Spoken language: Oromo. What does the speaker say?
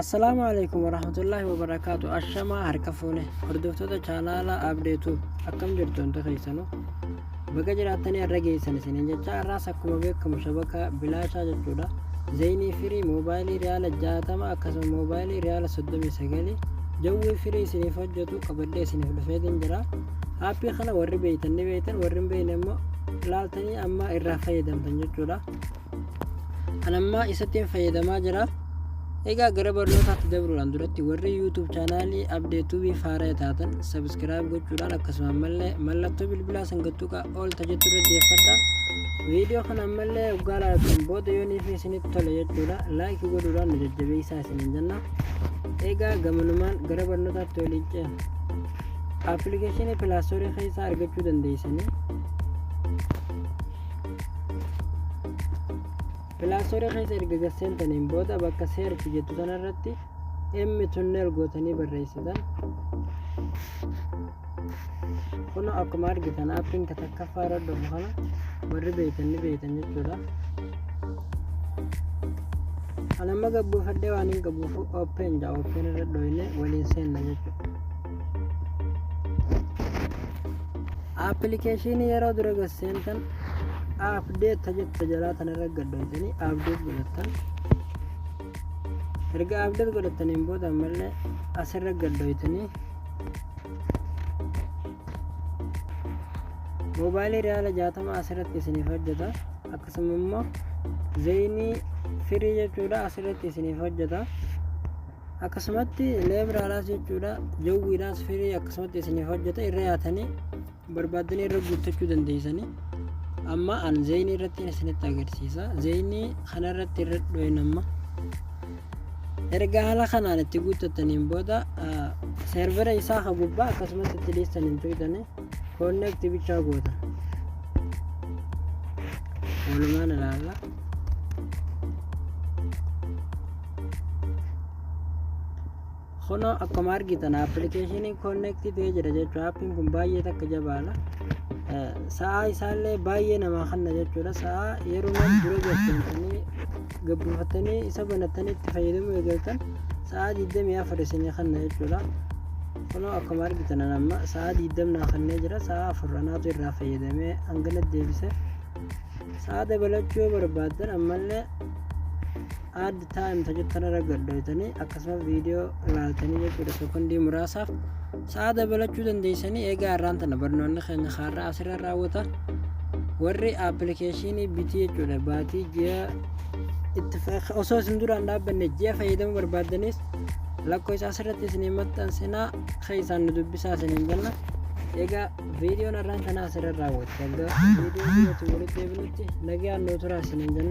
Assalaamu alaikum warahmatullaahi wabarakaatu. Ashamaa harka fuune hordoftoota chaanaala Abdeetu, akkam jirtu hundi keessanuu? Baga jiraattanii har'a geessan isiniin jecha. Har'aas akkuma beekamu shabaka bilaashaa jechuudha. Zainii free moobaayilii riyaala 60, akkasuma moobaayilii riyaala 39 jawwii free isiniif hojjetu qabadhee isiniif dhufeetiin jira. Aappii kana warri beektan ni beektan, warri hin beekne immoo laaltanii amma irraa fayyadamtan jechuudha. An amma isattiin fayyadamaa jira. Egaa gara barnootaatti dabruudhaan duratti warri YouTube chaanaalii Abdeetuubii faaraa taatan subscribe gochuudhaan, akkasuma ammallee mallattoo bilbilaa sangattuqa ol tajettu irra deeffadha. Viidiyoo kana ammallee waggaa laaltan booda yoo niif isinitti tole jechuudha, like godhuudhaan nu jajjabeessaa isiniin jenna. Egaa gamanumaan gara barnootaatti waliin ceena. Appilikeeshinii Play Store keessaa argachuu dandeessanii. Play Store keessa erga gasseentaniin booda bakka search jettu sanarratti M tunnel gootanii barreessitan. Kun akkuma argitan aappiin ka takkaffaa irra dhufu kana warri beektan ni beektan jechuudha. Kan amma gabbuufadhee waan hin qabuuf open jaa, open irra dhoyne waliin seenna jechuudha. Appilikeeshinii yeroo dura gasseentan update jette jalaa tanarra gadhoytanii update godhattan. Erga update godhattaniin booda ammallee asirra gadhoytanii moobaayilii riyaala 60 asirratti isiniif hojjeta. Akkasuma immoo Zainii free jechuudha asirratti isiniif hojjeta. Akkasumatti leebraadhaas jechuudha, jawwiidhaas free akkasumatti isiniif hojjeta. Irra yaatanii barbaaddanii irra guuttachuu dandeessanii. Amma an Zainii irratti isinitti agarsiisa. Zainii kanarratti irra dhoyin. Amma erga haala kanaan itti guuttattaniin booda seervera isaa ka gubbaa akkasumatti itti dhiistan hin tuytanii, connect bichaa gootan. Walumaan ilaalla. Kunoo akkuma argitan appilikeeshiniin connect ta'ee jira jechuudha. Aappiin kun baay'ee takka jabaadha. Sa'aa isaallee baay'ee namaa kanna jechuudha. Sa'aa yeroo dura galtanii gabbuufattanii isa banattanii itti fayyadamuu eegaltan sa'aa 24 isinii kanna jechuudha. Kunoo akkuma argitan amma sa'aa 20 naa kannee jira. Sa'aa 4 anaatu irraa fayyadamee hangana deebise. Sa'aa dabalachuu yoo barbaaddan ammallee add time tajettan irra gadhoytanii akkasuma viidiyoo ilaaltanii jechuudha, sekondii muraasaaf sa'a dabalachuu dandeessanii. Egaa har'aan tana barnoonni keenya har'a asirra raawwata. Warri appilikeeshinii bitii jechuudha baatii ji'a itti osoo isin duraan dhaabbanne ji'a fayyadamuu barbaaddanis lakkoofsa asirratti isinii maxxansinaa, keessaan nu dubbisaa isiniin jenna. Egaa viidiyoon har'aan tana asirra raawwatti. Egaa viidiyoo birootiin walitti deebinutti nagaan nuu turaa isiniin jenna.